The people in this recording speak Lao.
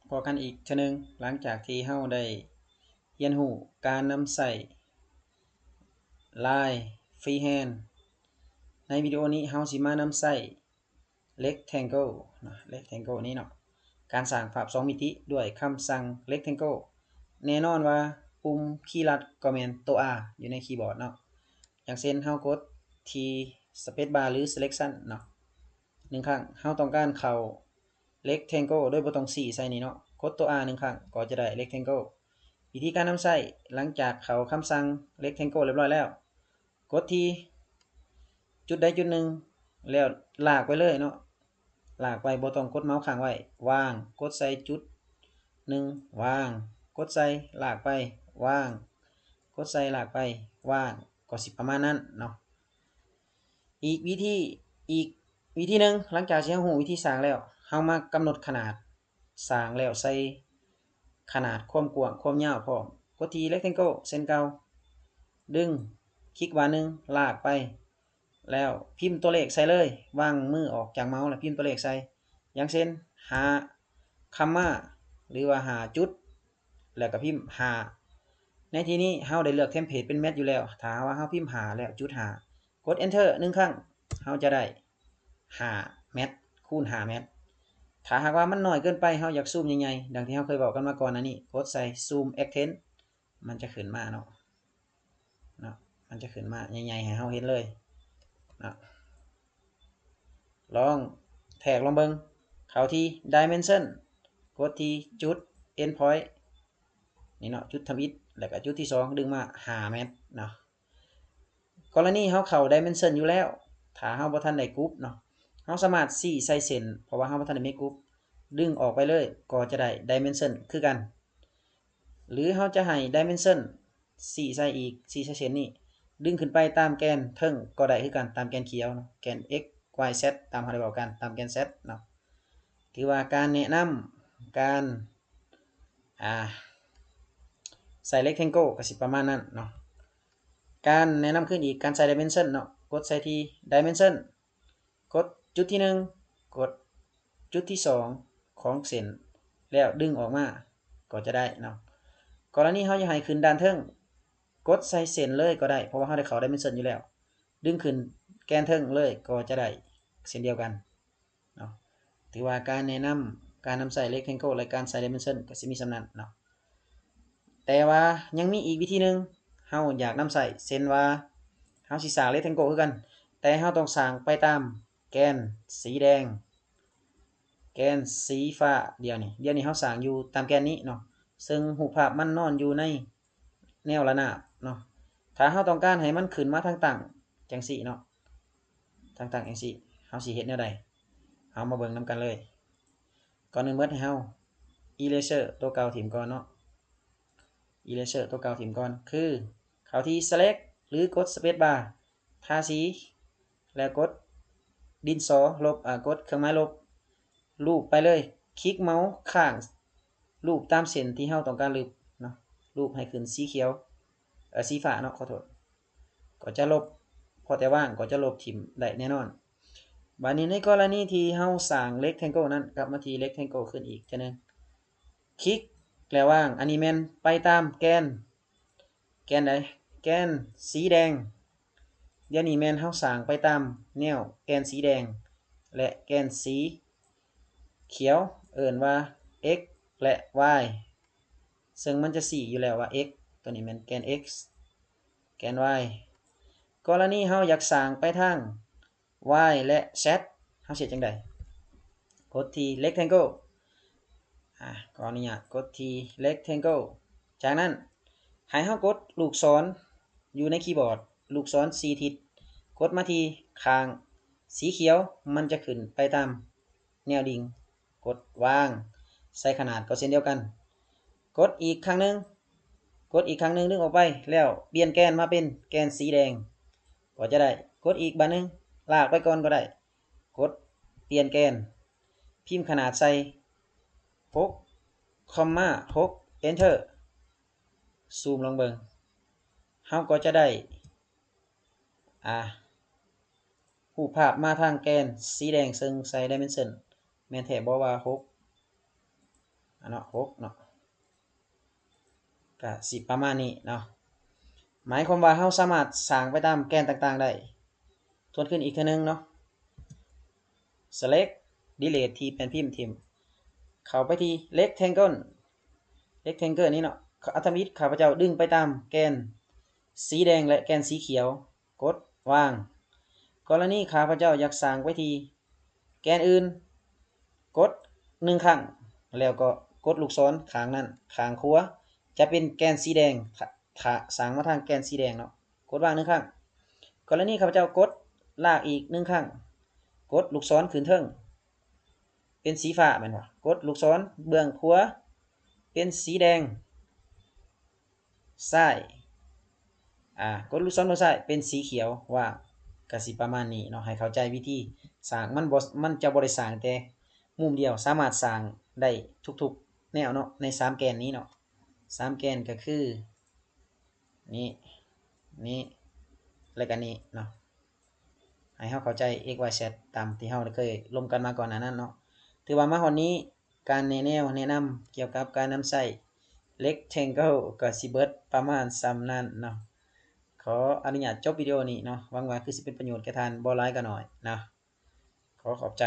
ພໍ້ກັນອີກເທື່ອໜຶ່ງ ຫຼັງຈາກທີ່ເຮົາໄດ້ຮຽນຮູ້ການນຳໃຊ້ Line Freehand. ໃນວິດີໂອນີ້ເຮົາຊິມານຳໃຊ້ Rectangle ເນາະ Rectangle ນີ້ເນາະ ການສ້າງພາບສອງມິຕິດ້ວຍຄຳສັ່ງ Rectangle. ແນ່ນອນວ່າປຸ່ມຄີລັດກໍແມ່ນໂຕ R ຢູ່ໃນຄີບອດເນາະ. ຢ່າງເຊັ່ນ ເຮົາກົດທີ່ Space Bar ຫຼື Selection ເນາະ ໜຶ່ງຄັ້ງ. ເຮົາຕ້ອງການເຂົ້າ Rectangle ໂດຍບໍ່ຕ້ອງຊີ້ໃສ່ນີ້ເນາະ ກົດໂຕ R ໜຶ່ງຄັ້ງກໍຈະໄດ້ Rectangle. ວິທີການນຳໃຊ້ ຫຼັງຈາກເຂົ້າຄຳສັ່ງ Rectangle ຮຽບຮ້ອຍແລ້ວ ກົດທີ່ຈຸດໃດຈຸດໜຶ່ງ ແລ້ວລາກໄປເລີຍເນາະ ລາກໄປ ບໍ່ຕ້ອງກົດເມົາຄ້າງໄວ້ ວາງ ກົດໃສ່ຈຸດໜຶ່ງ ວາງ ກົດໃສ່ ລາກໄປ ວາງ ກົດໃສ່ ລາກໄປ ວາງ ກໍຊິປະມານນັ້ນເນາະ. ອີກວິທີ ອີກວິທີໜຶ່ງ ຫຼັງຈາກທີ່ເຮົາຮູ້ວິທີສ້າງແລ້ວ ເຮົາມາກຳນົດຂະໜາດ ສ້າງແລ້ວໃສ່ຂະໜາດຄວາມກວ້າງຄວາມຍາວພ້ອມ. ກົດທີ່ Rectangle ເຊັ່ນເກົ່າ ດຶງ ຄລິກບາດໜຶ່ງ ລາກໄປ ແລ້ວພິມຕົວເລກໃສ່ເລີຍ ວາງມືອອກຈາກເມົາ ແລ້ວພິມຕົວເລກໃສ່ ຢ່າງເຊັ່ນ ຫ້າ ຄຳມາ ຫຼືວ່າ ຫ້າ ຈຸດ ແລ້ວກໍພິມ ຫ້າ. ໃນທີ່ນີ້ເຮົາໄດ້ເລືອກເທັມເພລດເປັນແມັດຢູ່ແລ້ວ ຖ້າວ່າເຮົາພິມ ຫ້າ ແລ້ວຈຸດ ຫ້າ ກົດ Enter ໜຶ່ງຄັ້ງ ເຮົາຈະໄດ້ ຫ້າແມັດ ຄູນ ຫ້າແມັດ. ຖ້າຫາກວ່າມັນນ້ອຍເກີນໄປ ເຮົາຢາກຊູມໃຫຍ່ໆ ດັ່ງທີ່ເຮົາເຄີຍເວົ້າກັນມາກ່ອນໜ້ານີ້ ກົດໃສ່ Zoom Extend ມັນຈະຂຶ້ນມາເນາະ ເນາະ ມັນຈະຂຶ້ນມາໃຫຍ່ໆໃຫ້ເຮົາເຫັນເລີຍເນາະ. ລອງແທກລອງເບິ່ງ ເຂົ້າທີ່ Dimension ກົດທີ່ຈຸດ Endpoint ນີ້ເນາະ ຈຸດທຳອິດ ແລ້ວກໍຈຸດທີສອງ ດຶງມາ ຫ້າແມັດເນາະ. ກໍລະນີເຮົາເຂົ້າ Dimension ຢູ່ແລ້ວ ຖ້າເຮົາບໍ່ທັນໄດ້ກຸບເນາະ ເຮົາສາມາດຊີ້ໃສ່ເສັ້ນ ເພາະວ່າເຮົາບໍ່ທັນໄດ້ມີກຸບ ດຶງອອກໄປເລີຍກໍຈະໄດ້ Dimension ຄືກັນ. ຫຼືເຮົາຈະໃຫ້ Dimension ຊີ້ໃສ່ອີກ ຊີ້ໃສ່ເສັ້ນນີ້ ດຶງຂຶ້ນໄປຕາມແກນເທິງກໍໄດ້ຄືກັນ ຕາມແກນຂຽວເນາະ ແກນ X Y Z ຕາມເຮົາໄດ້ເວົ້າກັນ ຕາມແກນ Z ເນາະ. ຖືວ່າການແນະນຳການ ອ່າ ໃສ່ Rectangle ກໍຊິປະມານນັ້ນເນາະ. ການແນະນຳຄືນອີກ ການໃສ່ Dimension ເນາະ ກົດໃສ່ທີ່ Dimension ກົດຈຸດທີໜຶ່ງ ກົດຈຸດທີສອງຂອງເສັ້ນ ແລ້ວດຶງອອກມາກໍຈະໄດ້ເນາະ. ກໍລະນີເຮົາຢາກໃຫ້ຂຶ້ນດ້ານເທິງ ກົດໃສ່ເສັ້ນເລີຍກໍໄດ້ ເພາະວ່າເຮົາໄດ້ເຂົ້າ Dimension ຢູ່ແລ້ວ ດຶງຂຶ້ນແກນເທິງເລີຍກໍຈະໄດ້ເຊັ່ນດຽວກັນເນາະ. ຖືວ່າການແນະນຳການນຳໃຊ້ Rectangle ແລະ ການໃສ່ Dimension ກໍຊິມີສ່ຳນັ້ນເນາະ. ແຕ່ວ່າຍັງມີອີກວິທີໜຶ່ງ ເຮົາຢາກນຳໃຊ້ ເຊັ່ນວ່າ ເຮົາຊິສ້າງ Rectangle ຄືກັນ ແຕ່ເຮົາຕ້ອງສ້າງໄປຕາມແກນສີແດງ ແກນສີຟ້າ ດຽວນີ້ ດຽວນີ້ເຮົາສ້າງຢູ່ຕາມແກນນີ້ເນາະ ເຊິ່ງຮູບພາບມັນນອນຢູ່ໃນແນວລະນາບເນາະ. ຖ້າເຮົາຕ້ອງການໃຫ້ມັນຂຶ້ນມາທາງຕັ້ງຈັ່ງຊີ້ເນາະ ທາງຕັ້ງຈັ່ງຊີ້ ເຮົາຊິເຮັດແນວໃດ? ເຮົາມາເບິ່ງນຳກັນເລີຍ. ກ່ອນອື່ນໝົດໃຫ້ເຮົາ Eraser ຕົວເກົ່າຖິ້ມກ່ອນເນາະ Eraser ຕົວເກົ່າຖິ້ມກ່ອນ ຄືເຂົ້າທີ່ Select ຫຼືກົດ Space Bar ທາສີ ແລ້ວກົດດິນສໍລົບ ອາ ກົດເຄື່ອງໝາຍລົບ ລູບໄປເລີຍ ຄລິກເມົາຄ້າງ ລູບຕາມເສັ້ນທີ່ເຮົາຕ້ອງການລົບເນາະ ລູບໃຫ້ຂຶ້ນສີຂຽວ ເອີ ສີຟ້າເນາະ ຂໍໂທດ ກໍຈະລົບ ພໍແຕ່ວາງກໍຈະລົບຖິ້ມໄດ້ແນ່ນອນ. ບາດນີ້ໃນກໍລະນີທີ່ເຮົາສ້າງ Rectangle ນັ້ນ ກັບມາທີ່ Rectangle ຂຶ້ນອີກເທື່ອໜຶ່ງ ຄລິກແລ້ວວາງ ອັນນີ້ແມ່ນໄປຕາມແກນ ແກນໃດ? ແກນສີແດງ. ດຽວນີ້ແມ່ນເຮົາສ້າງໄປຕາມແນວແກນສີແດງ ແລະ ແກນສີຂຽວ ເອີ້ນວ່າ X ແລະ Y ເຊິ່ງມັນຈະຊີ້ຢູ່ແລ້ວວ່າ X ຕົວນີ້ແມ່ນແກນ X ແກນ Y. ກໍລະນີເຮົາຢາກສ້າງໄປທາງ Y ແລະ Z ເຮົາຊິເຮັດຈັ່ງໃດ? ກົດທີ່ Rectangle ອາ ຂໍອະນຸຍາດກົດທີ່ Rectangle. ຈາກນັ້ນໃຫ້ເຮົາກົດລູກສອນຢູ່ໃນຄີບອດ ລູກສອນສີ່ທິດ ກົດມາທີ່ຂ້າງສີຂຽວ ມັນຈະຂຶ້ນໄປຕາມແນວດິ່ງ ກົດວາງ ໃສ່ຂະໜາດກໍເຊັ່ນດຽວກັນ ກົດອີກຄັ້ງໜຶ່ງ ກົດອີກຄັ້ງໜຶ່ງ ດຶງອອກໄປ ແລ້ວປ່ຽນແກນມາເປັນແກນສີແດງ ກໍຈະໄດ້ ກົດອີກບາດໜຶ່ງ ລາກໄປກ່ອນກໍໄດ້ ກົດປ່ຽນແກນ ພິມຂະໜາດໃສ່ ຫົກ ຄອມມາ ຫົກ Enter ຊູມລອງເບິ່ງ ເຮົາກໍຈະໄດ້ ອາ ຮູບພາບມາທາງແກນສີແດງ ເຊິ່ງໃສ່ Dimension ແມ່ນແທ້ບໍ່ວ່າ ຫົກ ເນາະ ຫົກເນາະ ກະຊິປະມານນີ້ເນາະ. ໝາຍຄວາມວ່າເຮົາສາມາດສ້າງໄປຕາມແກນຕ່າງໆໄດ້. ທວນຄືນອີກເທື່ອໜຶ່ງເນາະ select delete ທີ່ແປ້ນພິມຖິ້ມ ເຂົ້າໄປທີ່ rectangle rectangle ນີ້ເນາະ. ອັດຕະໂນມັດຂ້າພະເຈົ້າດຶງໄປຕາມແກນສີແດງ ແລະ ແກນສີຂຽວ ກົດວາງ. ກໍລະນີຂ້າພະເຈົ້າຢາກສ້າງໄປທີ່ແກນອື່ນ ກົດໜຶ່ງຄັ້ງ ແລ້ວກໍກົດລູກສອນຂ້າງນັ້ນ ຂ້າງຂວາຈະເປັນແກນສີແດງ ຖ້າ ຖ້າສ້າງມາທາງແກນສີແດງເນາະ ກົດວາງໜຶ່ງຄັ້ງ. ກໍລະນີຂ້າພະເຈົ້າກົດລາກອີກໜຶ່ງຄັ້ງ ກົດລູກສອນຂຶ້ນເທິງ ເປັນສີຟ້າແມ່ນບໍ່? ກົດລູກສອນເບື້ອງຂວາເປັນສີແດງຊ້າຍ ອາ ກົດລູກສອນເບື້ອງຊ້າຍເປັນສີຂຽວ ວ່າກະຊິປະມານນີ້ເນາະ. ໃຫ້ເຂົ້າໃຈວິທີສ້າງ ມັນບໍ່ ມັນຈະບໍ່ໄດ້ສ້າງແຕ່ມຸມດຽວ ສາມາດສ້າງໄດ້ທຸກໆແນວເນາະ ໃນສາມແກນນີ້ເນາະ. ສາມແກນກໍຄື ນີ້ ນີ້ ແລະກະນີ້ເນາະ. ໃຫ້ເຮົາເຂົ້າໃຈ x y z ຕາມທີ່ເຮົາໄດ້ເຄີຍລົມກັນມາກ່ອນໜ້ານັ້ນເນາະ. ຖືວ່າມາຮອດນີ້ ການແນະແນວແນະນຳກ່ຽວກັບການນຳໃຊ້ rectangle ກໍຊິເບິດປະມານສ່ຳນັ້ນເນາະ. ຂໍອະນຸຍາດຈົບວິດີໂອນີ້ເນາະ. ຫວັງວ່າຄືຊິເປັນປະໂຫຍດແກ່ທ່ານ ບໍ່ຫຼາຍກໍໜ້ອຍເນາະ. ຂໍຂອບໃຈ.